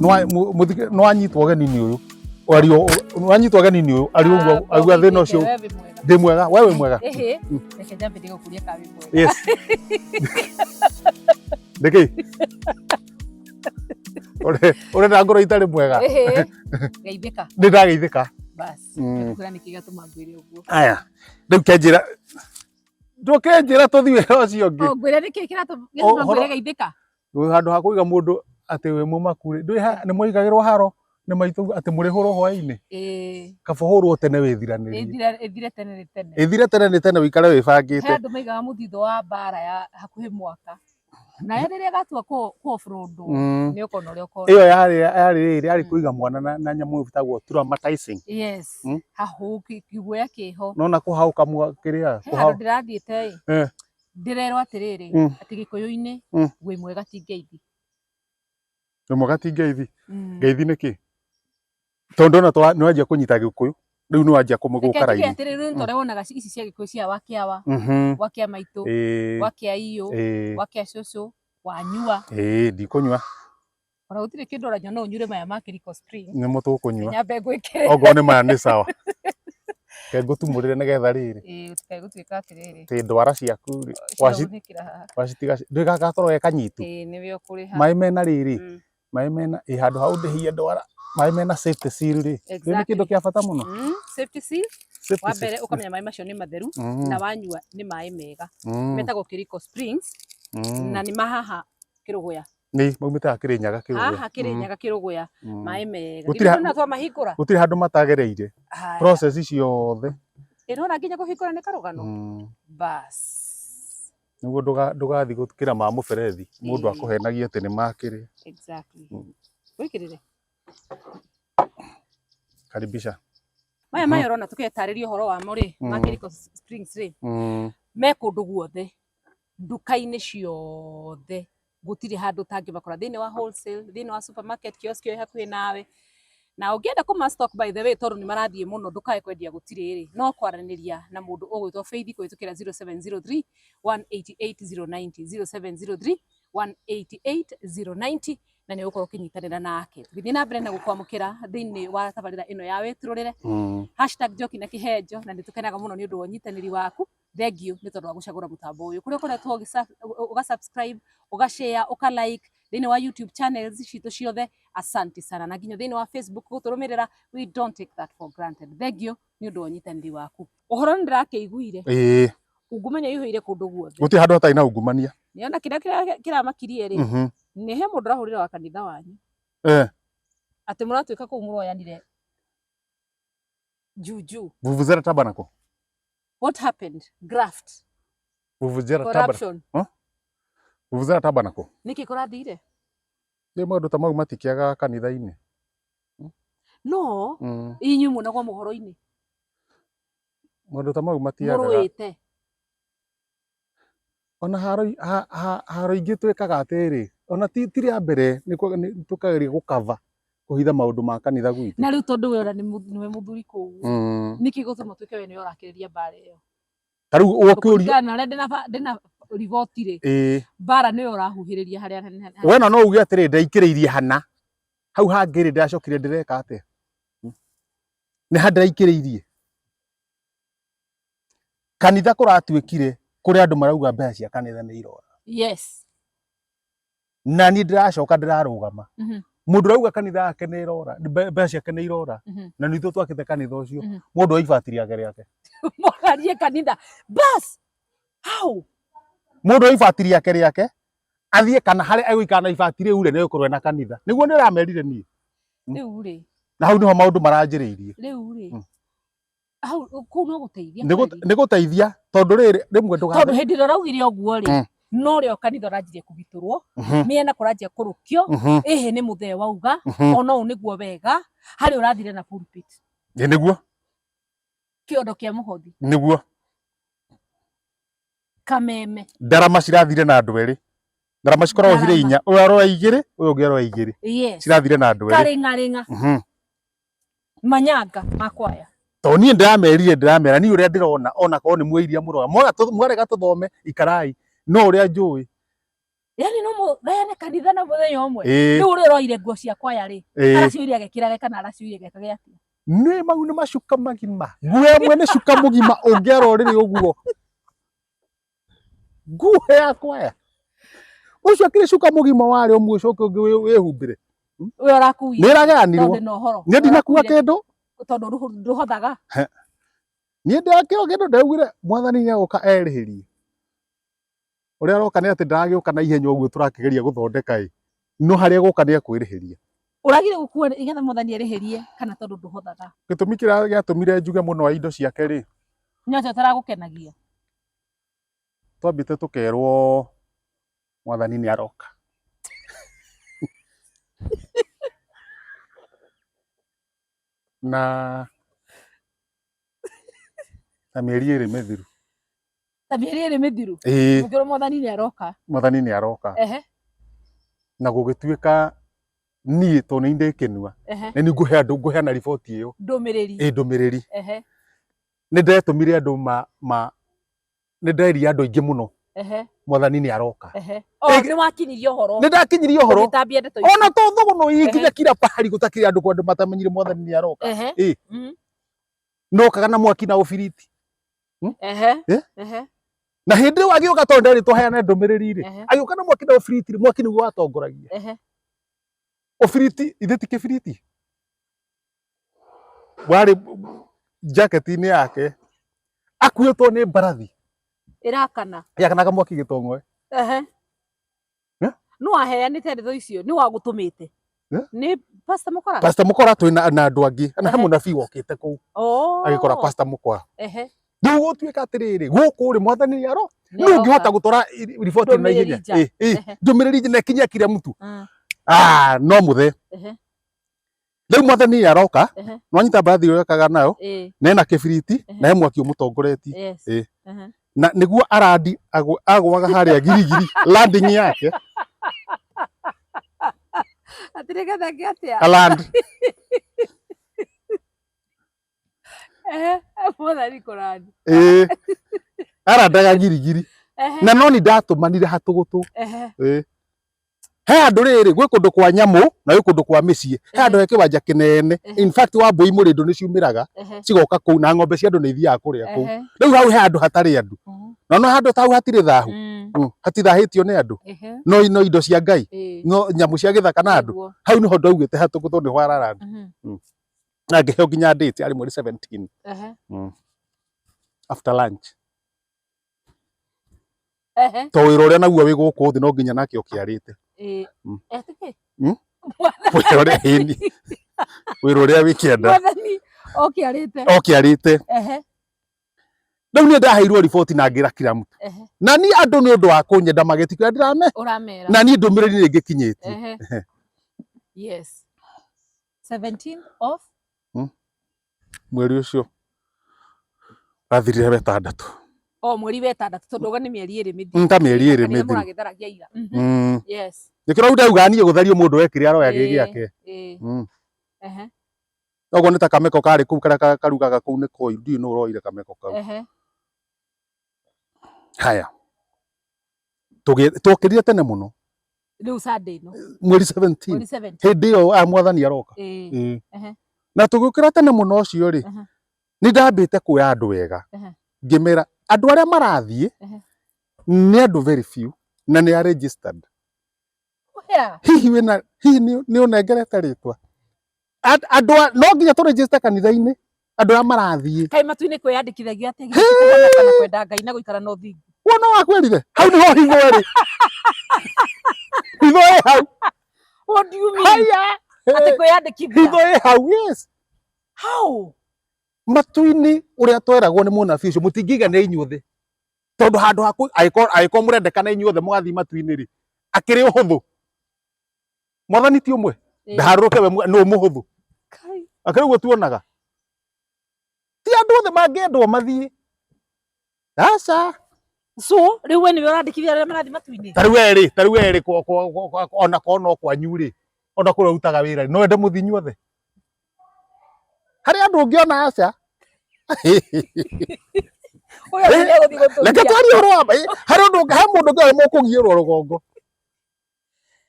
Nĩwanyitwo ũgeni nĩ ũyũ ario, nĩwanyitwo ũgeni nĩ ũyũ ario ũguo aigua thĩna ũcio. We wĩ mwega? Ndĩ mwega, we wĩ mwega? Ĩhĩ, reke nyambe ndigũkũrie ka wĩ mwega. Yes, nĩkĩ ũrenda ngorwo itarĩ mwega? Ĩhĩ, geithĩka. Nĩ ndageithĩka. Bas. Ngũkwĩra nĩkĩ gĩatũma ngwĩre ũguo. Aya, rĩu kenjĩra, ndũkenjĩra tũthiĩ wĩra ũcio ũngĩ. O ngwĩre nĩkĩ kĩratũma gĩatũma ngwĩre geithĩka. Wĩ handũ ha kũiga mũndũ atĩ wĩ mũmaku rĩ, nĩ mwaigagĩrwo haro nĩ maitũ atĩ mũrĩhũrwo hwaĩ-inĩ? Ĩĩ. Kaba ũhũrwo tene wĩthiranĩrie. Ĩthire tene nĩ tene. Ĩthire tene nĩ tene, wĩikare He wĩbangĩte. andũ maigaga mũthithũ wa mbara ya hakuhĩ mwaka, nayo rĩrĩa ĩgatua kũ offload nĩ ũkona ũrĩa ũkona. Ĩyo yarĩ rĩrĩ, yarĩ kũiga mwana na nyamũ ĩtagwo traumatizing. Yes. Hahũ kĩguoya kĩho. Nona kũhaũka kĩrĩa He handũ ndĩrathiĩte ĩ, ndĩrerwo atĩrĩrĩ, atĩ Gĩkũyũ-inĩ wĩ mwega ti ngeithi. Wĩ mwega ti ngeithi. Ngeithi nĩ kĩ? Tondũ ndona nĩ wanjia kũnyita Gĩkũyũ rĩu, nĩ wanjia Reke njuge gũka raini. atĩrĩrĩ, rĩu nĩ ta ũrĩa wonaga ici cia Gĩkũyũ cia wakĩawa, wakĩa maitũ, wakĩa iyũ, wakĩa cũcũ, wanyua. Ĩĩ, ndikũnyua. Ona gũtirĩ kĩndũ ũranyua, no ũnyure maya ma Kiriko Spring. Nĩmo tũkũnyua. Nyambe ngwĩkĩre. Ongorwo nĩ maya nĩ sawa, reke ngũtumũrĩre nĩgetha rĩrĩ. Ĩĩ, gũtikae gũtuĩka atĩrĩrĩ. Atĩ ndwara ciaku rĩ, Ciragunĩkĩra haha. Wacitiga ndũĩ gaka gakoragwo ge kanyitu. Ĩĩ, nĩwe ũkũrĩha. Maĩ mena rĩrĩ, maĩ mena ĩ handũ ha ũndĩhie ndwara, maĩ mena safety seal rĩ, rĩu nĩ kĩndũ kĩa bata mũno. Safety seal. Safety Wa seal. mbere ũkamenya maĩ macio nĩ matheru, na wanyua nĩ maĩ mega. Metagwo Kiriko Springs, na nĩ ma haha Kĩrũgũya. Nĩ maumĩte haha Kĩrĩnyaga, Kĩrũgũya. Haha Kĩrĩnyaga, Kĩrũgũya, maĩ mega. Gũtirĩ Githĩ ndũna twamahingũra? Gũtirĩ handũ matagereire. Haya. Process ciothe. Ĩrona nginya kũhingũra nĩ karũgano. Bas. Nĩguo ndũgathiĩ gũkĩra ma mũberethi mũndũ akũhenagie atĩ nĩ makĩrĩa. Exactly. Wĩkĩrĩre. Karibisha. Maya maya ũrona tũkĩtarĩria ũhoro wamo rĩ, ma Kiriko Springs rĩ, me kũndũ guothe, nduka-inĩ ciothe, gũtirĩ handũ ũtangĩmakora, thĩinĩ wa wholesale, thĩinĩ wa supermarket, kiosk ĩyo ĩ hakuhĩ nawe. Na ũngĩenda kũma stock, by the way, tondũ nĩ marathiĩ mũno, ndũkae kwendia gũtirĩ rĩ, no kwaranĩria na mũndũ ũgwĩtwo Faith kũhĩtũkĩra 0703 188 090, 0703 188 090, na nĩ ũgũkorwo ũkĩnyitanĩra nake. Tũgĩthiĩ na mbere na gũkwamũkĩra thĩinĩ wa tabarĩra ĩno ya Wĩturũrĩre, #NjokiNaKĩhenjo, na nĩ tũkenaga mũno nĩ ũndũ wa ũnyitanĩri waku. Thank you nĩ tondũ wa gũcagũra mũtambo ũyũ, kũrĩa ũkoretwo ũga subscribe, ũga share, ũka like thĩinĩ wa YouTube channels citũ ciothe. Asante sana, na nginya thĩinĩ wa Facebook gũtũrũmĩrĩra, we don't take that for granted. Thank you nĩ ũndũ wa ũnyitanĩri waku. Ũhoro nĩ ndĩrakĩiguire, ungumania ũihũire kũndũ guothe. Gũtirĩ handũ hatarĩ na ungumania. Nĩona kĩrĩa kĩramakirie rĩ, nĩ he mũndũ ũrahũrire wa kanitha wanyu, atĩ mũratuĩka kũu mũroyanire juju. Vuvuzela Tabernacle. What happened? Graft? Vuvuzela Tabernacle. Corruption? Vuvuzela Tabernacle. Nĩkĩ kũrathire? Rĩu maũndũ ta mau matikĩagaga kanitha-inĩ. No inyuĩ munagwo mohoro-inĩ. Maũndũ ta mau matiagaga. Mũrũĩte. Ona haro haro ingĩ twĩkaga atĩrĩ, ona ti rĩa mbere nĩ tũkageria gũkava, kũhitha maũndũ ma kanitha gwitũ. Na rĩu tondũ we ona nĩwe mũthuri kũu, nĩkĩ gũtũma tuĩke we nĩwe ũrakĩrĩria mbara ĩyo? Ta rĩu ũkĩũria Kũringana na ũrĩa ndĩna riboti rĩ, mbara nĩwe ũrahuhĩrĩria harĩa Wena no uge atĩrĩ, ndaikĩrĩirie hana hau hangĩ rĩ, ndĩracokire ndĩreka atĩa? Nĩ ha ndĩraikĩrĩirie? Kanitha kũratuĩkire kũrĩ andũ marauga mbeca cia kanitha nĩ irora. Na niĩ ndĩracoka ndĩrarũgama. Mũndũ ũrauga kanitha yake nĩ ĩrora, mbeca ciake nĩ irora, na nĩ ithuĩ twakĩte kanitha ũcio, mũndũ wa ibati rĩake rĩake. Morarie kanitha bas how? Mũndũ wa ibati rĩake rĩake athiĩ kana harĩa egũikara na ibati rĩu rĩ, nĩ egũkorwo ena kanitha. Nĩguo nĩ ũramerire niĩ. Rĩu rĩ. Na hau nĩho maũndũ maranjĩrĩirie. Rĩu rĩ, hau kũu no gũteithia Nĩ kweli. Nĩ gũteithia tondũ rĩrĩ rĩmwe Tondũ ndũgathe. hĩndĩ ĩrĩa ũraugire ũguo rĩ, no rĩo kanitha ũranjirie kũgitũrwo, mĩena kũranjia kũrũkio, ĩhĩ nĩ mũthee wauga, ona ũũ nĩguo wega harĩa ũrathire na pulpit. Ĩ nĩguo. Kĩondo kĩa mũhothi. Nĩguo. Kameme. Ndarama cirathire na andũ erĩ. Ndarama cikoragwo cirĩ Ndarama. inya, ũyũ aroya igĩrĩ, ũyũ ũngĩ aroya igĩrĩ. Cirathire na andũ erĩ. Karĩng'arĩng'a. Manyanga makwaya. Tondũ niĩ ndĩramerire, ndĩramera niĩ ũrĩa ndĩrona, ona korwo nĩ muoiria mũroya, mwarega tũthome ikarai, no ũrĩa njũĩ. Yani no mũgayane kanitha na mũthenya ũmwe. Ĩĩ. Rĩu ũrĩa ũroire nguo cia kwaya rĩ, Ĩĩ. aracioire agekĩrage kana aracioire agekage atĩa? Nĩ mau nĩ macuka magima. Nguo ĩmwe nĩ cuka mũgima ũngĩara ũrĩrĩ ũguo. Nguo ya kwaya. Ũcio akĩrĩ cuka mũgima warĩ ũmwe ũcoke ũngĩ wĩhumbĩre. Ũyũ ũrakuire. Nĩ ĩragayanirwo. Tondũ na ũhoro. Niĩ ndinakua kĩndũ. Tondũ ndũhothaga. Niĩ ndakĩo kĩndũ ndaugire mwathani nĩ egũka erĩhĩrie. Ũrĩa aroka nĩ atĩ ndaragĩũka na ihenya ũguo tũrakĩgeria gũthondeka ĩ. No harĩa egũka nĩ ekwĩrĩhĩria. Ũragire gũkua nĩgetha mwathani erĩhĩrie kana tondũ ndũhothaga? Gĩtũmi kĩrĩa gĩatũmire njuge mũno indo ciake rĩ. Nĩ atĩa ũtaragũkenagia? Twambĩte tũkerwo mwathani nĩ aroka. Na ta mĩeri ĩrĩ mĩthiru. Ta mĩeri ĩrĩ mĩthiru? Ĩĩ. Mũkĩrwo mwathani nĩ aroka. Mwathani nĩ aroka. Na gũgĩtuĩka niĩ tondũ nĩ ndĩ kĩnua. Nĩ niĩ ngũhe andũ ngũheana riboti ĩyo. Ndũmĩrĩri. Ĩĩ ndũmĩrĩri. Nĩ ndetũmire andũ ma nĩ nderire andũ aingĩ mũno. Mwathani nĩ aroka. O, nĩ wakinyirie ũhoro. Nĩ ndakinyirie ũhoro. Ũgĩtambia ndeto ici. Ona to thũgũnũ ii nginya kila pahali gũtakĩrĩ andũ kwa andũ matamenyire mwathani nĩ aroka. Ĩĩ. Nokaga na mwaki na ũbiriti. Na hĩndĩ ĩyo agĩũka tondũ nderĩtwo heane ndũmĩrĩri rĩ, agĩũka na mwaki na ũbiriti rĩ, mwaki nĩguo watongoragia. Ũbiriti, ithe ti kĩbiriti? Warĩ jacket-inĩ yake akuĩtwo nĩ mbarathi. Ĩrakana. Yakanaga mwaki gĩtong'oe. Nũ waheanĩte ndeto icio? Nĩ wagũtũmĩte? Nĩ Pastor Mukora? Pastor Mukora twĩ na andũ angĩ. Na he mũnabii wokĩte kũu. Agĩkora Pastor Mukora. Rĩu gũtuĩka atĩrĩrĩ, gũkũ rĩ mwathani nĩ aro. Nũ ũngĩhota gũtwara riboti na ihenya? Ndũmĩrĩri na ĩkinye kila mtu. Ah, no mũthe. Rĩu mwathani nĩ aroka, nwanyita mbarathi ĩyo ekaga nayo, na ena kĩbiriti, na he mwaki ũmũtongoretie. Na nĩguo arandi agwaga harĩa girigiri, landing yake. Atĩ nĩgetha ngĩ atĩa? Aland. Mwathani kũrandi. Arandaga girigiri. Na no nĩ ndatũmanire hatũgũtũ. He handũ rĩrĩ, gwĩ kũndũ kwa nyamũ na gwĩ kũndũ kwa mĩciĩ. He handũ he kĩwanja kĩnene. In fact wambũi mũrĩndũ nĩ ciumĩraga cigoka kũu na ng'ombe cia andũ nĩ ithiaga kũrĩa kũu. Rĩu hau he handũ hatarĩ andũ. Na no handũ ta hau hatirĩ thahu. Hatithahĩtio nĩ andũ. No no indo cia Ngai. No nyamũ cia gĩthaka na andũ. Hau nĩho ndaugĩte hatũgũtũ nĩho araranda. Na ngĩheo nginya date yarĩ mweri 17. After lunch. To wĩra ũrĩa naguo wĩ gũkũ thĩ no nginya nake ũkĩarĩte. Wĩra ũrĩa ĩni. Wĩra ũrĩa wĩ kĩanda. Mwathani okĩarĩte. Okĩarĩte. Rĩu niĩ ndaheirwo riboti na ngĩra kila mtu. Na niĩ andũ nĩ ũndũ wa kũnyenda magĩtikĩra ndĩrame. Ũramera. Na niĩ ndũmĩrĩri nĩ ngĩkinyĩtie. Yes. 17 of Mweri ũcio wathirire wetandatũ. O mweri wetandatũ tondũ uga nĩ mĩeri ĩrĩ mĩthiru. Ta mĩeri ĩrĩ Kanitha mĩthiru. mũragĩtharagia ira. Yes. Nĩkĩo rĩu ndauga niĩ gũthario mũndũ wekire aroya gĩ gĩake. Oguo nĩ ta kameko karĩ kũu karĩa karugaga kũu nĩ koiru ndiũĩ nũ ũroire kameko kau. Haya. Twokĩrire tene mũno. Rĩu Sunday ĩno. Mweri 17. Mweri 17. Hĩndĩ ĩyo mwathani aroka. Na tũgĩũkĩra tene mũno ũcio rĩ, nĩ ndambĩte kuoya andũ wega. Ngĩmera andũ arĩa marathiĩ nĩ andũ very few na nĩ a registered. Hihi wĩna hihi nĩ ũnengerete rĩtwa? Andũ no nginya tũ register kanitha-inĩ andũ arĩa marathiĩ. Kaĩ matu-inĩ kwĩyandĩkithagia atĩa githĩ ti kũhonoka na kwenda Ngai na gũikara na ũthingu? Wona wakwĩrire hau nĩho hitho ĩrĩ. Hitho ĩ hau. What do you mean? Haya. Atĩ kwĩyandĩkithia? Hitho ĩ hau, yes. How? Matu-inĩ ũrĩa tweragwo nĩ mũnabii ũcio mũtingĩiganĩra inyuothe. Tondũ handũ ha angĩkorwo mũrendekana inyuothe mũgathiĩ matu-inĩ rĩ, akĩrĩ ũhũthũ. Mwathani ti ũmwe. Ndaharũrũke we nũ mũhũthũ. Akĩrĩ ũguo tuonaga. Ti andũ othe mangĩendwo mathiĩ. Aca. So, rĩu we nĩwe ũrandĩkithia arĩa marathiĩ matu-inĩ? Ta rĩu we rĩ, ta rĩu we rĩ, ona korwo no kwanyu rĩ, ona kũrĩa ũrutaga wĩra rĩ, no wende mũthiĩ inyuothe? Harĩ andũ ũngĩona aca. Ũyũ nĩ egũthiĩ gũtũria. Reke twarie ũhoro wa ma, harĩ ũndũ, he mũndũ ũngĩ mũkũgiĩrwo rũgongo.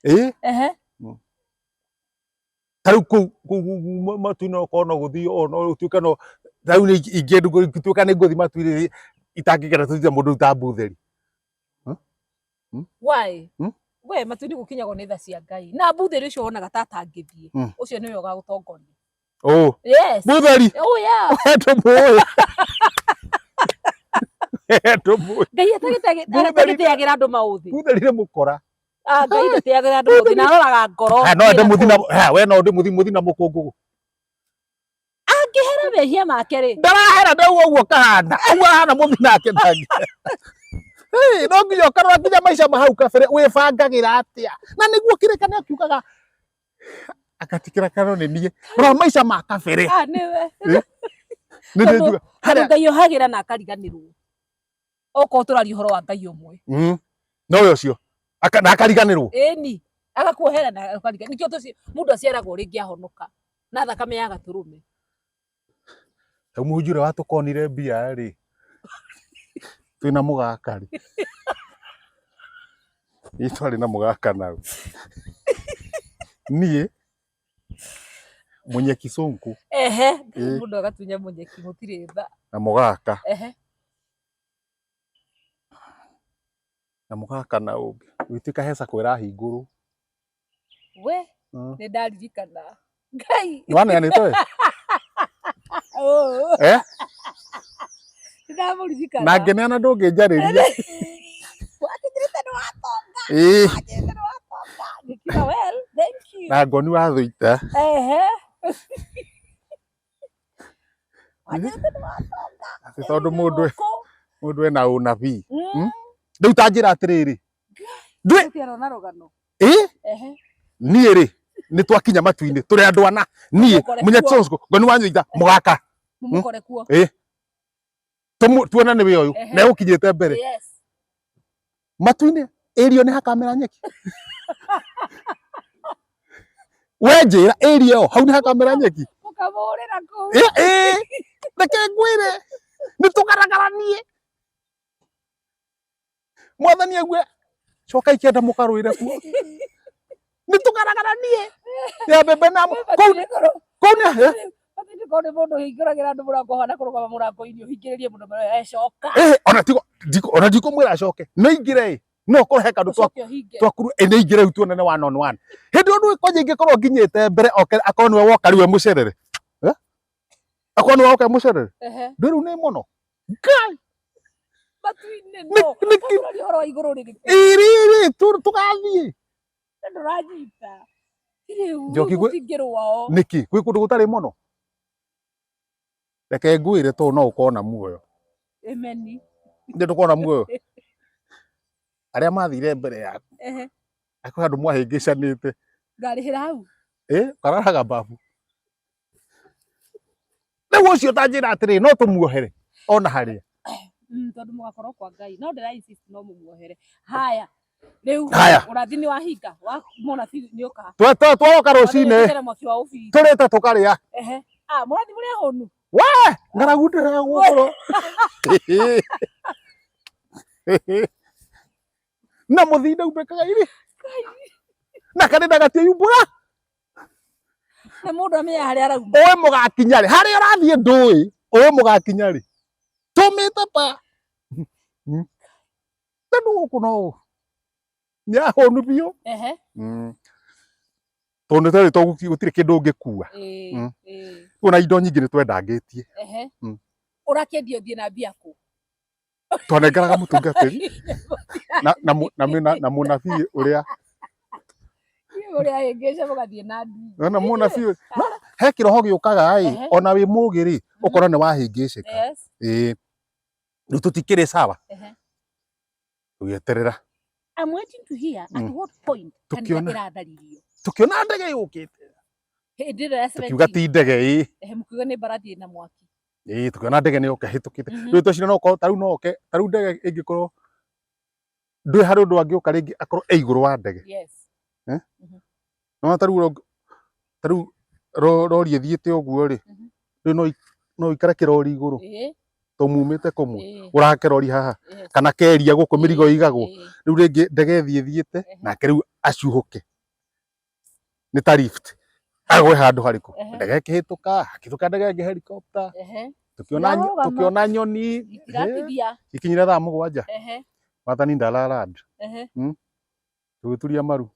Ĩĩ. Ehe. Ta rĩu kũu kũu matu-inĩ okorwo no gũthiĩ o no ũtuĩke no ta rĩu ingĩtuĩka nĩ ngũthiĩ matu-inĩ itangĩkena tũthiĩ mũndũ ta mbutheri. Why? Hmm? We matu-inĩ gũkinyagwo nĩ tha cia Ngai. Na mbutheri ũcio wonaga ta atangĩthiĩ. Ũcio nĩwe ũgagũtongoria. Oh. Yes. Mbutheri. Oh yeah. We ndũmũĩ. We ndũmũĩ. Ngai Mbutheri- atagĩtĩagĩra andũ maũthĩ. Mbutheri nĩ mũkora. Ah, Ngai ndatĩagĩra andũ maũthĩ na aroraga ngoro. Ha, no ende mũthi na ha, we no ndĩ mũthi mũthi na mũkũngũgũ. Angĩhera mehia make rĩ. Ndarahera ndauga ũguo kahana. Ũguo ahana mũthi nake ndangĩ. Hey, no nginya ũkarora nginya maica ma hau kabere wĩbangagĩra atĩa na nĩguo kĩrĩkanĩro kiugaga agatikĩra kano nĩ niĩ rora maica ma kabere. Ah, nĩwe. Nĩ Tondũ- njuga Tondũ harĩa Ngai ohagĩra na akariganĩrwo. Okorwo tũraria ũhoro wa Ngai ũmwe. Nowe ũcio na akariganĩrwo. Ĩni. Agakuohera na akariganĩrwo. Nĩkĩo tũci mũndũ aciaragwo rĩngĩ ahonoka. Na thakame ya gatũrũme. Rĩu mũhunjia ũrĩa watũkonire mbia rĩ, twĩna mũgaka rĩ, ĩ twarĩ na mũgaka nau, niĩ mũnyeki cũnkũ. Ehe. Ĩ. Mũndũ agatunya mũnyeki mũtirĩ tha. Na mũgaka. Ehe. Na mũgaka na ũngĩ gwĩtuĩka he sacco ĩrahingũrwo. We nĩ ndaririkana. Ngai. Nĩ waneanĩte we? Oh. Eh? Nĩ ndamũririkana. Na ngĩneana ndũngĩnjarĩria. Wakinyĩrĩte nĩ watonga. Ĩĩ. Wakinyĩrĩte nĩ watonga. Ngĩkiuga well, thank you. Na ngoni wa thũita. Ehe. Wakinyĩrĩte nĩ watonga. Atĩ tondũ mũndũ Gũkũ. Mũndũ ena ũnabii. Rĩu ta njĩra atĩrĩrĩ. Ndwĩ Gũtiarwo na rũgano. Ĩ? Ehe. Niĩ rĩ nĩ twakinya matu-inĩ tũrĩ andũ ana niĩ Mũkore mũnya kuo. Tsonsko ngoni wa nyũita mũgaka. Mũmũkore kuo. Ĩ tuona nĩ wĩ ũyũ Ehe. na ũkinyĩte mbere. Yes. Matu-inĩ ĩrio nĩ hakamera nyeki. We njĩra ĩrio ĩyo hau nĩ hakamera nyeki. Mũkamũhũrĩra kũu. Ĩ ĩ reke ngwĩre nĩ tũgaragaranie. Mwathani ague coka ikĩenda mũkarũĩre kuo. Nĩ tũgaragaranie ya mbembe na kũu kũu nĩ Matu-inĩ korwo nĩ mũndũ ũhingũragĩra andũ mũrango ũhana kũrũgama mũrango-inĩ ũhingĩrĩrie mũndũ ecoka. Eh, ona tigo ndiko ona ndikumwĩra acoke no ingĩre ĩ no korwo he kandũ twa Ũcoke ũhinge. twakuru ĩ nĩ ingĩre rĩu tuonane one on one hĩndĩ ĩyo ndũĩ kwanja ingĩkorwo nginyĩte mbere oke akorwo nĩwe woka rĩu e mũcerere. Eh? Akorwo nĩwe woka e mũcerere. Ehe. Ndũĩ rĩu nĩ mũno Ngai. Matu-inĩ Nĩ no. nĩ kĩ Tũraria ũhoro wa igũrũ rĩrĩkũ? ĩrĩ tũgathiĩ. Ndũranyita. Rĩu Njoki gũtingĩrũao. Nĩkĩ gwĩ kũndũ gũtarĩ mũno? Reke ngwĩre tondũ no ũkona muoyo. Ameni. Nĩ ndũkona muoyo. Arĩa mathire mbere yaku. Ehe. Akorwo handũ mwahĩngĩcanĩte. Ngarĩhĩra hau. Ĩ kararaga babu. Rĩu ũcio ta njĩra atĩrĩ no tũmuohere ona harĩa. Tondũ mũgakorwo kwa Ngai. No ndĩra insist no mũmuohere. Haya. Rĩu Haya. ũrathi nĩ wahinga. Wa mũnabii nĩ ũka. Twoka rũcinĩ Twathiĩ mwaki wa ũbiriti. tũrĩte tũkarĩa. Ehe. Ah, mũrathi mũrĩ ahũnu. We ng'aragu ndĩragwo ngoro. Na mũthinda umbĩkaga iri. Na kanitha gatiumbũra. Na mũndũ amenya harĩa arauma. Ũĩ mũgakinya rĩ harĩa ũrathiĩ ndũĩ ũĩ mũgakinya rĩ tũmĩte pa tondũ gũkũ no nĩ ahũnu biũ. Ehe. Tondũ nĩ twerĩtwo gũtirĩ kĩndũ ũngĩkua. Ĩĩ. Ĩĩ. Ona indo nyingĩ nĩ twendangĩtie. Ehe. Ũrakĩendia ũthiĩ na mbia kũ? Twanengeraga mũtungatĩri na na na na mũnabii ũrĩa Ũrĩa ahĩngĩca mũgathiĩ na ndui. Na mũnabii he kĩroho gĩũkaga ĩ ona wĩ mũgĩ rĩ ũkona nĩ wahĩngĩcĩka. Yes. Ĩĩ rĩu tũtikĩrĩ sawa. Ehe. Tũgĩeterera. I'm waiting to hear at what point kanitha ĩratharirio. Tũkĩona ndege yũkĩte. Hĩndĩ ĩrĩa ya Tũkiuga ti ndege ĩ. Ehe, mũkiuga nĩ mbarathi ĩna mwaki. Ĩĩ tũkĩona ndege nĩ yoka ĩhĩtũkĩte. Rĩu twecira no ũkorwo tarĩu no oke tarĩu ndege ĩngĩkorwo ndũĩ harĩ ũndũ angĩũka rĩngĩ akorwo e igũrũ wa ndege. Yes. Eh? No tarĩu tarĩu rori ĩthiĩte ũguo rĩ, rĩu no ikare kĩrori igũrũ. Ĩĩ. To mumĩte kũmwe. Ũrake rori haha Yes. kana keria gũkũ mĩrigo ĩigagwo. Ĩĩ. Rĩu rĩngĩ ndege ĩthiĩ ĩthiĩte nake rĩu acuhũke. Nĩ ta lift. Agwe handũ harĩkũ? Ehe. Ndege ĩkĩhĩtũka, hakĩhĩtũka ndege ĩngĩ helicopter. Ehe. Tukiona Irarũgama. tukiona nyoni. Itiratithia. Ikinyire thaa 7. Ehe. Wathani ndararand. Ehe. Tũgĩturia maru.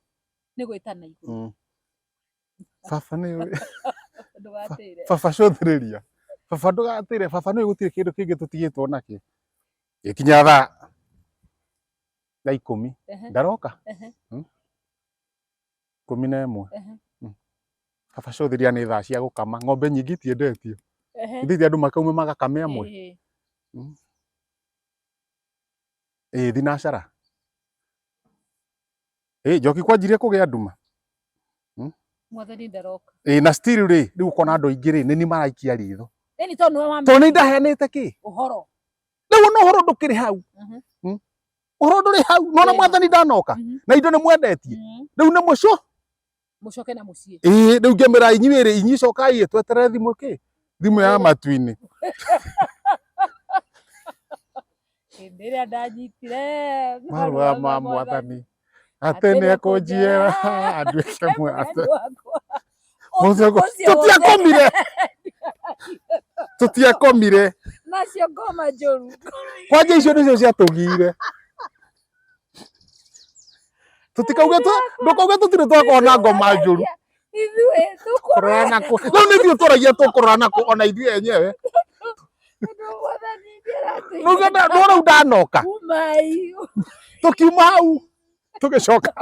Nĩ gwĩtana igũrũ. Baba nĩ Ndũgatĩre. Baba cũthĩrĩria. Baba ndũgatĩre. Baba nĩ gũtirĩ kĩndũ kĩngĩ tũtigĩtwo nakĩo. Gĩkinya thaa 10. Ehe. Ndaroka. Ehe. 11. Ehe. Baba cũthĩrĩria nĩ thaa cia gũkama. Ng'ombe nyingĩ itiendetio. Ehe. Ithuĩ andũ makaume magakame amwe. Ĩĩ. Ĩĩ thinacara. Ĩĩ njoki kwanjirie kũgĩa nduma. Mwathani ndaroka. Ĩĩ na still rĩ, rĩu ũkona andũ aingĩ rĩ, nĩ niĩ maraikia ritho. Ĩni tondũ nĩwe wa Tondũ nĩ ndaheanĩte kĩ? ũhoro. Rĩu ona ũhoro ndũkĩrĩ hau. Ũhoro ndũrĩ hau. Nona Ĩĩ. mwathani ndanoka. Na indo nĩ mwendetie. Rĩu nĩ mũco. Mũcoke na mũciĩ. Ĩĩ rĩu ngĩmĩra inyuĩ rĩ, inyuĩ cokai tweterere thimũ kĩ? Thimũ ya matu-inĩ. Hĩndĩ ĩrĩa ndanyitire Marũa ma mwathani. Atĩ nĩ ekũnjiera anduĩke mwathani. Tũtiakomire. Tũtiakomire. Nacio ngoma njũru. Kwanja icio nĩcio ciatũgiire. Tũtikauge ndũkauge tũtirĩ twakorwo na ngoma njũru. Ithuĩ Kũrora nakũ. Rĩu nĩ ithuĩ tũragia tũkũrora nakũ ona ithuĩ enyewe. Mwathani Rĩu rĩu ndanoka. Umai. Tũkiuma hau tũgĩcoka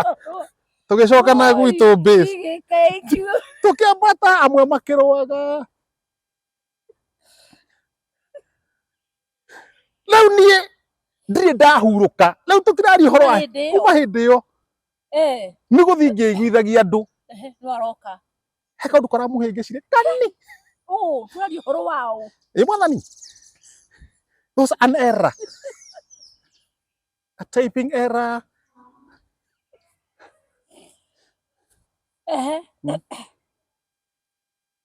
tũgĩcoka na gwitũ base. Igĩkaikio. Tũkĩambata amwe makĩrũaga. Rĩu niĩ ndirĩ ndahurũka. Rĩu tũtiraria ũhoro wa Hĩndĩ ĩyo. kuma hĩndĩ ĩyo Eh, nĩ gũthiĩ ngĩiguithagia andũ. ehe, no aroka. He kaũndũ karamũhĩngĩcire kanini. Oh, tũraria ũhoro wao. Ĩ mwathani. There was an error. A typing error. Ehe.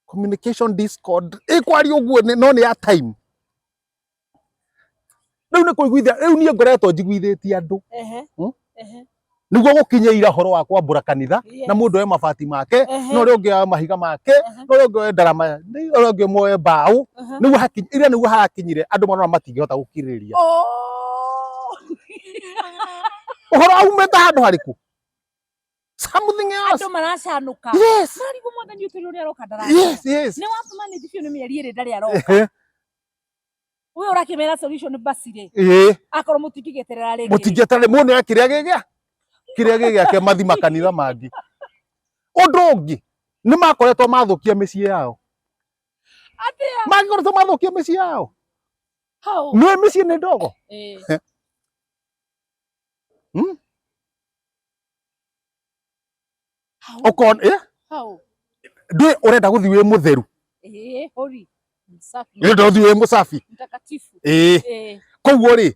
Communication discord. Ĩkwaria ũguo no nĩ ya time. Rĩu nĩ kũiguithia, rĩu niĩ ngoretwo njiguithĩtie andũ. Ehe. Ehe. Nĩguo gũkinyĩira ũhoro wa kwambũra kanitha na Yes. mũndũ oe mabati make, Ehe. na ũrĩa ũngĩ oe mahiga make, Ehe. na ũrĩa ũngĩ oe ndarama, na ũrĩa ũngĩ moe mbaũ. Ehe. Nĩguo hakinyire, ira nĩguo harakinyire andũ marona matingĩhota gũkirĩrĩria. Oh. Ũhoro aumĩte handũ harĩkũ? Something else. Andũ maracanũka. Yes. Marigwo mwathani ũtũrĩ ũrĩa aroka ndararoka. Yes, yes. Nĩ watũma nĩ biũ nĩ mĩeri ĩrĩ ndarĩ aroka. Ehe. Ũyũ ũrakĩmera solution basi rĩ. Ĩĩ, Akorwo mũtingĩgĩeterera rĩngĩ. rĩ. mũtingĩeterera mũndũ oe kĩrĩa gĩgĩa kĩrĩa gĩgĩake mathi makanitha mangĩ. Ũndũ ũngĩ nĩ makoretwo mathũkia mĩciĩ yao. Atĩa? Makoretwo mathũkia mĩciĩ yao. Hau. Nĩ mĩciĩ nĩ ndogo. Ĩĩ. Hau. Ũkona ĩ Hau. ndũĩ ũrenda gũthiĩ wĩ mũtheru. Ĩĩ, hori. Msafi. Ũrenda gũthiĩ wĩ mũsafi. Mtakatifu. Ĩĩ. Ĩĩ. Koguo rĩ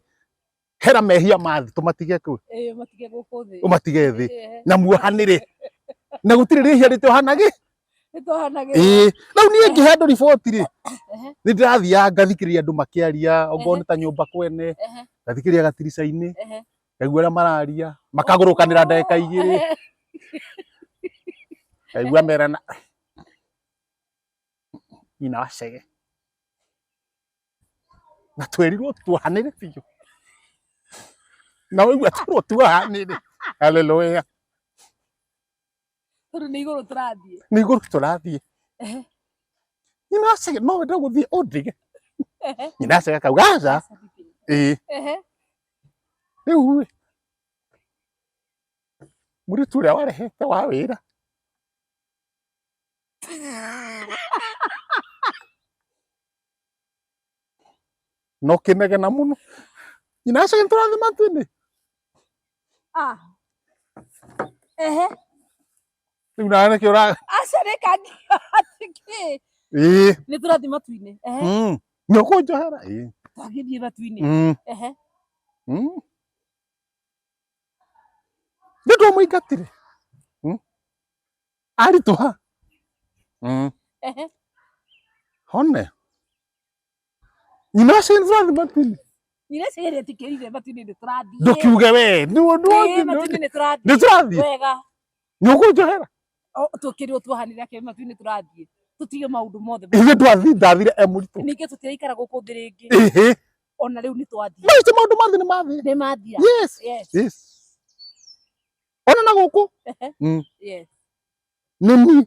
hera mehia ma thĩ tũmatige kũ Ĩĩ, matige gũkũ thĩ. ũmatige thĩ Ĩĩ. na muohanĩre na gũtirĩ rĩhia rĩtohanagĩ. Nĩtwohanagĩra. Ĩĩ. Rĩu niĩ ngĩhe andũ riboti rĩ Ehe. nĩ ndĩrathiaga ngathikĩrĩria andũ makĩaria ongorwo Ehe. nĩ ta nyũmba kwene Ehe. ngathikĩrĩria gatirica-inĩ Ehe. ngaigua ũrĩa mararia makagũrũkanĩra ndagĩka 2 Ehe. ngaigua merana nyina wa cege na twerirwo tuohanĩre biũ na waigua twerwo tuohanĩre haleluya Tondũ nĩ igũrũ tũrathiĩ. nĩ igũrũ tũrathiĩ Ehe. nyina wa cege no wende gũthiĩ ũndige Ehe. nyina wa cege akauga aca Aca ndingĩ. ĩĩ Ehe. rĩu rĩ mũirĩtu ũrĩa warehete wa wĩra no kĩnegena mũno nyina wa cege nĩtũrathiĩ matu-inĩ Ah. Ehe. rĩu nawe nĩkĩo ũra Aca rĩkangia atĩ kĩ? ĩĩ Nĩ tũrathiĩ matu-inĩ. Ehe. Nĩ ũkũnjohera ĩĩ Twagĩthiĩ matu-inĩ. Ehe. Nĩ ndwamũingatire aritũha Ehe. hone nyina wa cege nĩtũrathiĩ matu-inĩ Nyina cege nĩetĩkĩrire matu-inĩ nĩ tũrathiĩ. ndũkiuge we Ĩĩ, matu-inĩ nĩ tũrathiĩ. nĩ tũrathiĩ Wega. nĩ ũkũnjohera Tũkĩrwo tuohanĩre akĩ matu-inĩ tũrathiĩ tũtige maũndũ mothe. Ithuĩ twathi ndathire e mũritũ. Ningĩ tũtiraikara gũkũ thĩ rĩngĩ. Ĩhĩ. Ona rĩu nĩ twathiĩ. Macio maũndũ ma thĩ nĩ mathĩ. Nĩ mathira. Yes. Yes. Yes. Ona na gũkũ. Yes. Nĩ niĩ.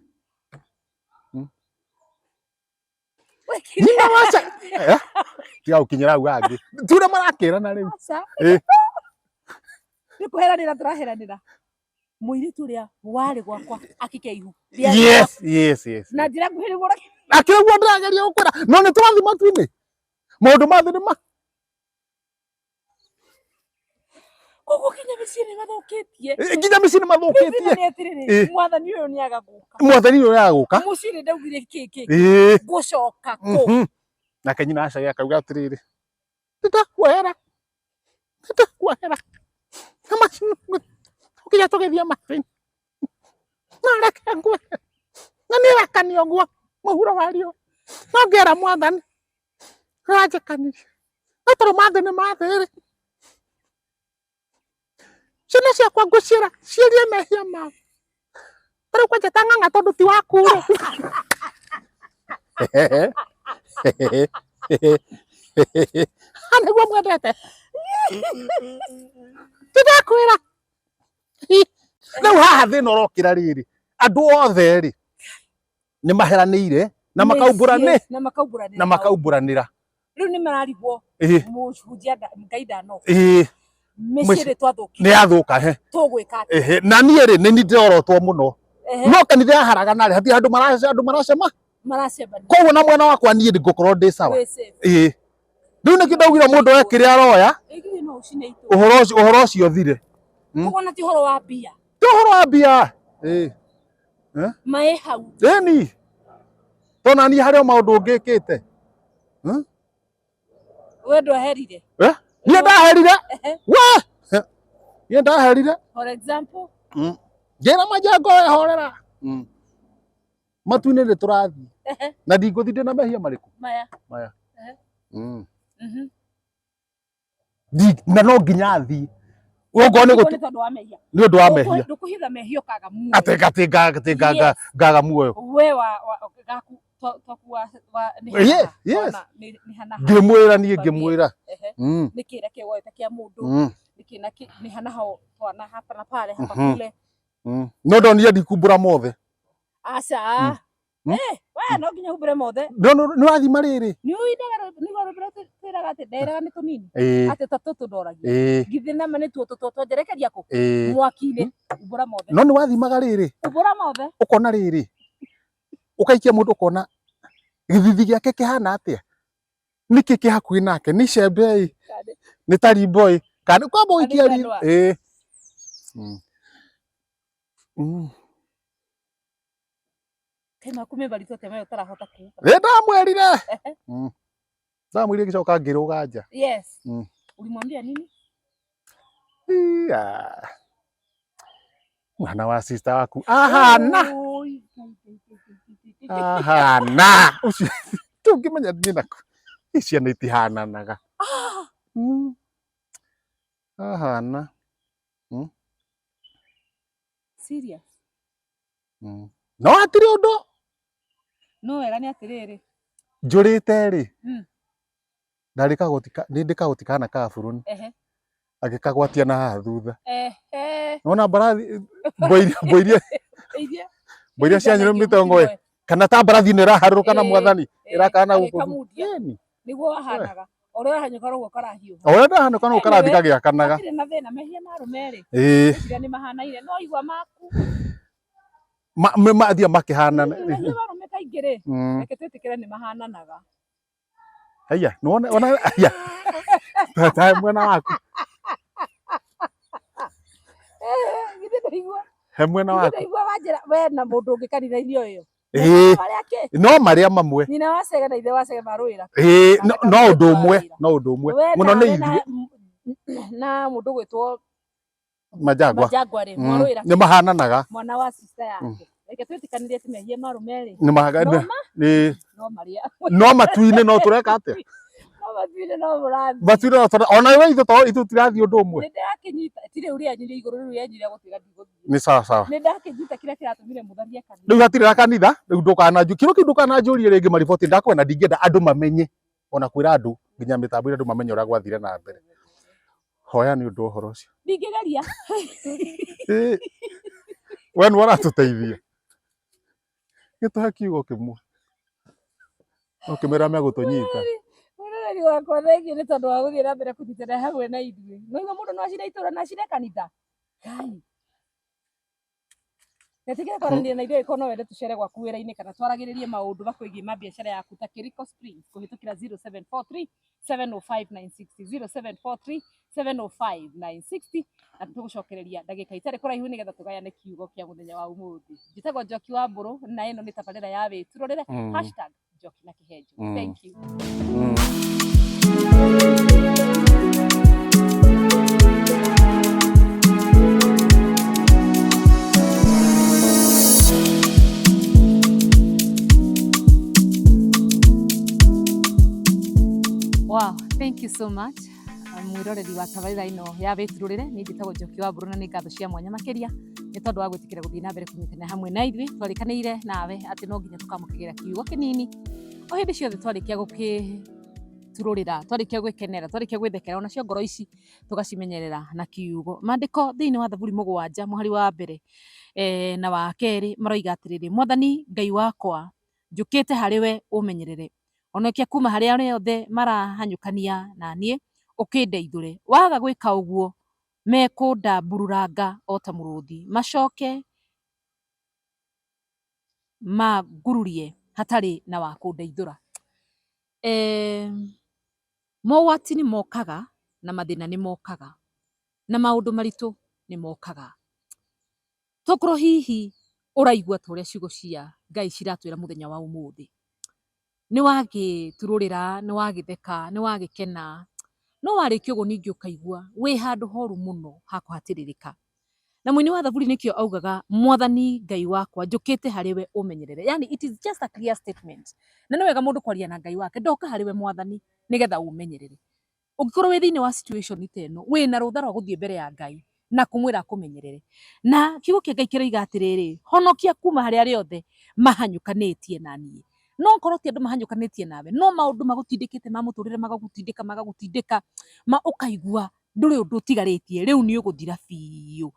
Nyina waca. Eh? Tiga gũkinyĩra hau hangĩ. Ti ũrĩa marakĩrana rĩu. Aca. Ĩ. Nĩ kũheranĩra tũraheranĩra. Mũirĩtu ũrĩa warĩ gwakwa akĩkĩa ihu. Yes, yes, yes. Na njĩra nguhĩ nĩguo Akĩrĩ guo ndĩrageria gũkwĩra. No nĩ tũrathiĩ matu-inĩ. Maũndũ ma thĩ nĩ ma. Koguo nginya mĩciĩ nĩ mathũkĩtie. Nginya mĩciĩ nĩ mathũkĩtie. Thĩna nĩ atĩrĩrĩ, mwathani ũyũ nĩ aga gũka. Mwathani ũyũ nĩ agũka. Mũciĩ nĩ ndaugire kĩ kĩ. Ngũcoka kũ. Nake nyina acage akauga atĩrĩrĩ, nĩndakuohera, nĩndakuohera. Nginya tũgĩthiĩ matu-inĩ. No reke ngue. Na niĩ rakania ũguo mũhuro wa riũa. No ngera mwathani nĩwanjĩkanirie. No tondũ mathĩ nĩ mathĩ rĩ, ciana ciakwa ngũciĩra ciĩrie mehia mao. Ta rĩu kwanja ta ng'ang'a tondũ ti waku rĩ. Nĩguo mwendete. Tĩndakwĩra. Rĩu haha thĩna ũrokĩra rĩrĩ, andũ othe rĩ nĩ maheranĩire na makaumbũranĩ Na makaumbũranĩra. Na makaumbũranĩra. Rĩu nĩ mararigwo mũhunjia Ngai ndanoka. Mĩciĩ nĩ twathũkia. Nĩ yathũka he. Tũgwĩka atĩa? Ĩhĩ, na niĩ rĩ nĩ niĩ ndĩrorotwo mũno. No kanitha yaharagana rĩ, hatirĩ handũ andũ maracema. Maracemania. Koguo na mwena wakwa niĩ ngũkorwo ndĩ sawa. Wĩ safe. Ĩĩ. Rĩu nĩkĩo ndaugire mũndũ oe kĩrĩa aroya, Ĩĩ no ũcine itũũra. Ũhoro ũcio ũthire. Koguo na ti ũhoro wa mbia. Ti ũhoro wa mbia. Ĩĩ. Maĩ hau. Ĩni. Tondũ niĩ harĩ o maũndũ ngĩkĩte. We ndweherire. Eh? Niĩ ndaherire. We! Niĩ ndaherire. For example, Ngĩra majengo we horera. Matu-inĩ nĩ tũrathiĩ. Na ndingũthiĩ ndĩna mehia marĩkũ? Maya. Maya. Na no nginya thiĩ. Okorwo nĩ Nĩ gũtu tondũ wa mehia. Nĩ ũndũ wa mehia. Ndũkũhitha mehia ũkaga muoyo. Atĩ ngaga muoyo. We wa gaku twaku wa nĩ hana. Ona nĩ hana. Ngĩmwĩra niĩ ngĩmwĩra. Nĩ kĩra kĩ woete kĩa mũndũ. Nĩ kĩ na kĩ nĩ hana ho twana hapa na pale hapa kule. No ndonire ndikumbũra mothe. Aca. Eh, we no nginya humbũre mothe. No nĩ wathima rĩrĩ. Nĩ ũinaga nĩguo rwĩmbo twĩraga atĩ nderaga nĩ tũnini. Atĩ ta tũtũ ndoragia. Githĩ nama nĩ tuo tũtũ twanjerekeria kũ? Mwaki-inĩ. Umbũra mothe. No nĩ wathimaga rĩrĩ. Umbũra mothe. Ũkona rĩrĩ. Ũkaikia mũndũ ũkona gĩthithi gĩake kĩhana atĩa. Nĩkĩ kĩ hakuhĩ nake? Nĩ icembe ĩ? Nĩ tarimbo ĩ? Kana kwamba ũikia Kana ithandũa. Ĩ. Kaĩ maku me maritũ atĩa maya ũtarahota kuga? Nĩ ndamwĩrire. Ndamwĩrire ngĩcoka ngĩrũga nja. Yes. Ulimwambia nini? Iya. Mwana wa sister waku ahana. Oi, Ngai, Ngai, Ngai, Ngai, Ngai, Ngai. Ahana. Ũcio tũngĩmenya nĩ nakũ. Ciana itihananaga. Ahana. Serious. No hatirĩ ũndũ. No wega nĩ atĩrĩrĩ. Njũrĩte rĩ. Ndarĩ kagoti nĩ ndĩ kagoti kana ka buruni. Agĩkagwatia na haha thutha. Nona mbarathi mbũ iria Iria. Mbũ iria cia nyũrũ mĩtongo ĩ. Kana ta mbarathi ĩno ĩraharũrũka na mwathani ĩrakana gũkũ. Agĩkamundia. Ĩni. Nĩguo wahanaga. O ũrĩa ũrahanyũka noguo karahiũha. O ũrĩa ndahanyũka noguo karathi Anyway, gagĩakanaga. Hatirĩ na thĩna mehia ma arũme rĩ. Ngwĩciria nĩ mahanaine no igua maku. Mathiĩ makĩhanana. Mehia ma arũme kaingĩ rĩ. Reke twĩtĩkĩre nĩ mahananaga. Haiya, nĩwona ona haiya. Ta mwena waku. Githĩ ndũigua? He mwena Githĩ waku. ndũigua wanjĩra we na mũndũ ũngĩ kanitha-inĩ o ĩyo. Ĩĩ. Marĩa kĩ? No marĩa mamwe. Nyina wa Cege na ithe wa Cege marũĩra. Ĩĩ, no ũndũ ũmwe, no ũndũ ũmwe. We Mũno nĩ nawe ithuĩ na mũndũ ũgwĩtwo Majangwa. Majangwa rĩ, mwarũĩra Nĩ mahananaga. mwana wa sister yake. Reke twĩtĩkanĩrie atĩ mehia ma arũme rĩ. Nĩ mahananaga. No ma Nĩ no marĩa. No matu-inĩ no tũreka atĩa? No Matuire no mũrathiĩ. Matuire no tũra ona we ithu to ithu tũrathiĩ ũndũ ũmwe. Nĩ ndakĩnyita ti rĩu rĩanyu rĩa igũrũ rĩu rĩanyu rĩa gũtuĩka ndigũthiĩ. Nĩ sawa sawa. Nĩ ndakĩnyita kĩrĩa kĩratũmire mũtharie kanitha. Rĩu hatirĩ na kanitha rĩu ndũkananjũ kĩro kĩu ndũkananjũrie rĩngĩ mariboti ndakwenda ndingĩenda andũ mamenye ona kwĩra andũ nginya mĩtambo ĩrĩa andũ mamenye ũrĩa gwathire na mbere. Hoya nĩ ũndũ wa ũhoro ũcio. Ndingĩgeria. Ĩ, we nĩwe ũratũteithia. Gĩtũhe kiugo kĩmwe. Ũkĩmera megũtũnyita. Mwĩroreri wakwa thengiũ nĩ tondũ wa gũthiĩ na mbere kũnyitanĩra hamwe na ithuĩ. Nĩũigua mũndũ no acire itũra na acire kanitha. Ngai. Wĩtĩkĩre kwaranĩria na ithuĩ angĩkorwo no wende tũcere gwaku wĩra-inĩ kana twaragĩrĩrie maũndũ makwĩgiĩ ma biacara yaku ta Kiriko Springs kũhĩtũkĩra 0743 705 960 0743 705 960 na tũgũcokereria ndagĩka itarĩ kũraihu nĩgetha tũgayane kiugo kĩa mũthenya wa ũmũthĩ. Njĩtagwo Njoki wa Mbũrũ na ĩno nĩ tabarĩra ya Wĩturũrĩre hashtag Njoki na Kĩhenjo. Thank you. Wow, thank you so much. Mwiroreri wa tabarĩra ĩno ya Wĩturũrĩre, niĩ njĩtagwo Njoki wa Mbũrũ na nĩ ngatho cia mwanya makĩria nĩ tondũ wa gwĩtĩkĩra gũthiĩ na mbere kũnyitanĩra hamwe na ithuĩ. Twarĩkanĩire nawe atĩ no nginya tũkamũkĩgĩra kiugo kĩnini o hĩndĩ ciothe twarĩkia gũkĩturũrĩra, twarĩkia gwĩkenera, twarĩkia gwĩthekera, onacio ngoro ici tũgacimenyerera na kiugo. Maandĩko thĩinĩ wa Thaburi 7 mũhari wa mbere na wa kerĩ maroiga atĩrĩrĩ, Mwathani Ngai wakwa, njũkĩte harĩ we ũmenyerere, honokia kuma harĩ arĩa othe marahanyũkania na niĩ, ũkĩndeithũre. Waga gwĩka ũguo mekũndambururanga o ta mũrũthi, macoke mangururie hatarĩ na wa kũndeithũra. Mogwati nĩ mokaga na mathĩna nĩ mokaga na maũndũ maritũ nĩ mokaga. Tokorwo hihi ũraigua ta ũrĩa ciugo cia Ngai ciratwĩra mũthenya wa ũmũthĩ. Nĩ wagĩturũrĩra, nĩ wagĩtheka, nĩ wagĩkena, no warĩkia ũguo ningĩ ũkaigua wĩ handũ horu mũno ha kũhatĩrĩrĩka. Na mũini wa Thaburi nĩkĩo augaga Mwathani Ngai wakwa njũkĩte harĩ we ũmenyerere. Yani it is just a clear statement. Na nĩ wega mũndũ kwaria na Ngai wake, ndoka harĩ we Mwathani nĩgetha ũmenyerere. Ũngĩkorwo wĩ thĩinĩ wa situation ta ĩno, wĩna rũtha rwa gũthiĩ mbere ya Ngai na kũmwĩra akũmenyerere. Na kiugo kĩa Ngai kĩroiga atĩrĩrĩ, honokia kuma harĩ arĩa othe mahanyũkanĩtie na niĩ. No korwo ti andũ mahanyũkanĩtie nawe, no maũndũ magũtindĩkĩte ma mũtũrĩre magagũtindĩka magagũtindĩka ma ũkaigua ndũrĩ ũndũ ũtigarĩtie, rĩu nĩ ũgũthira biũ.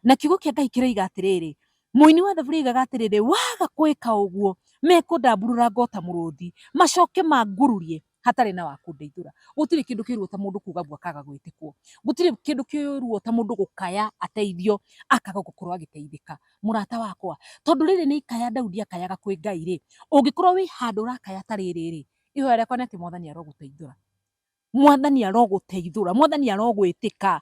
Na kiugo kĩa Ngai kĩroiga atĩrĩrĩ, mũini wa Thaburi oigaga atĩrĩrĩ, waga gwĩka ũguo mekũndambururanga o ta mũrũthi, macoke mangururie hatarĩ na wa kũndeithũra. Gũtirĩ kĩndũ kĩruo ta mũndũ kuga mbu akaga gwĩtĩkwo. Gũtirĩ kĩndũ kĩruo ta mũndũ gũkaya ateithio akaga gũkorwo agĩteithĩka. Mũrata wakwa, tondũ rĩrĩ nĩ ikaya Daudi akayaga kwĩ Ngai rĩ, ũngĩkorwo wĩ handũ ũrakaya ta rĩrĩ rĩ, ihoya rĩakwa nĩ atĩ Mwathani arogũteithũra. Mwathani arogũteithũra, Mwathani arogwĩtĩka,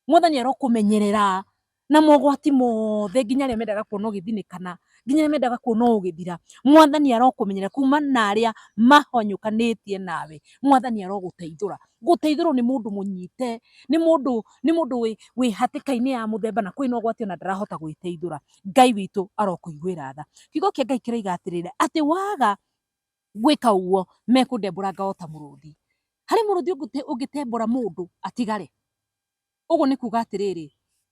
Mwathani arokũmenyerera na mogwati mothe nginya arĩa mendaga kuona ũgĩthinĩkana, nginya arĩa mendaga kuona ũgĩthira. Mwathani arokũmenyerera kuma na arĩa mahanyũkanĩtie nawe. Mwathani arogũteithũra. Gũteithũrwo nĩ mũndũ mũnyite, nĩ mũndũ wĩ hatĩka-inĩ ya mũthemba na kwĩna ũgwati ona ndarahota gwĩteithũra. Ngai witũ arokũiguĩra tha. Kiugo kĩa Ngai kĩroiga atĩrĩrĩ, atĩ waga gwĩka ũguo mekũndembũranga o ta mũrũthi. Harĩ mũrũthi ũngĩtembũra mũndũ atigare. Ũguo nĩ kuga atĩrĩrĩ,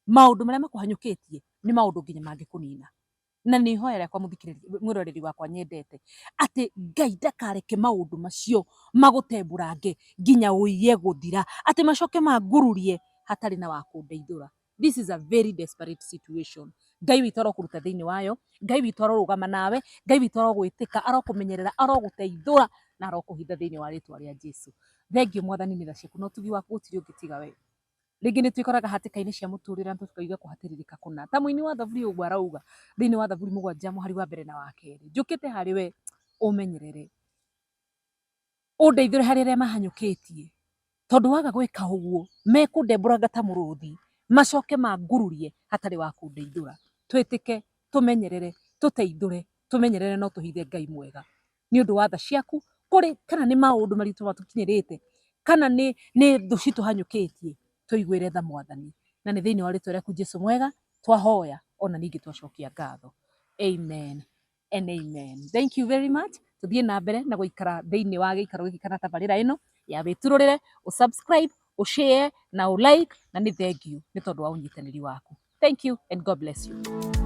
maũndũ marĩa makũhanyũkĩtie nĩ maũndũ nginya mangĩkũnina. Na nĩ ihoya rĩakwa mũthikĩrĩria, mwĩroreri wakwa nyendete, atĩ Ngai ndakareke maũndũ macio magũtembũrange nginya ũiye gũthira, atĩ macoke mangururie hatarĩ na wa kũndeithũra. This is a very desperate situation. Ngai witũ arokũruta thĩinĩ wayo, Ngai witũ arorũgama nawe, Ngai witũ arogwĩtĩka, arokũmenyerera, arogũteithũra na arokũhitha thĩinĩ wa rĩtwa rĩa Jesu. Thengiũ Mwathani nĩ tha ciaku na ũtugi waku gũtirĩ ũngĩ tiga we. Rĩngĩ nĩ twĩkoraga hatĩka-inĩ cia mũtũrĩre na tũkaiga kũhatĩrĩrĩka kũna. Ta mũini wa Thaburi ũguo arauga thĩinĩ wa Thaburi 7 mũhari wa mbere na wa kerĩ, njũkĩte harĩ we ũmenyerere, ũndeithũre harĩ arĩa mahanyũkĩtie, tondũ waga gwĩka ũguo mekũndembũranga ta mũrũthi, macoke mangururie hatarĩ wa kũndeithũra. Twĩtĩke, tũmenyerere, tũteithũre, tũmenyerere no tũhithe Ngai mwega nĩ ũndũ wa tha ciaku kũrĩ kana nĩ maũndũ maritũ matũkinyĩrĩte kana nĩ thũ citũhanyũkĩtie, tũiguĩre tha Mwathani. Na nĩ thĩinĩ wa rĩtwa rĩaku Jesu mwega twahoya ona ningĩ twacokia ngatho. Amen and amen. Thank you very much. Tuthiĩ na mbere na gũikara thĩinĩ wa gĩikaro gĩkĩ kana tabarĩra ĩno Ya Wĩturũrĩre, ũ subscribe, ũ share na ũ like, na nĩ thank you nĩ tondũ wa ũnyitanĩri waku. Thank you and God bless you.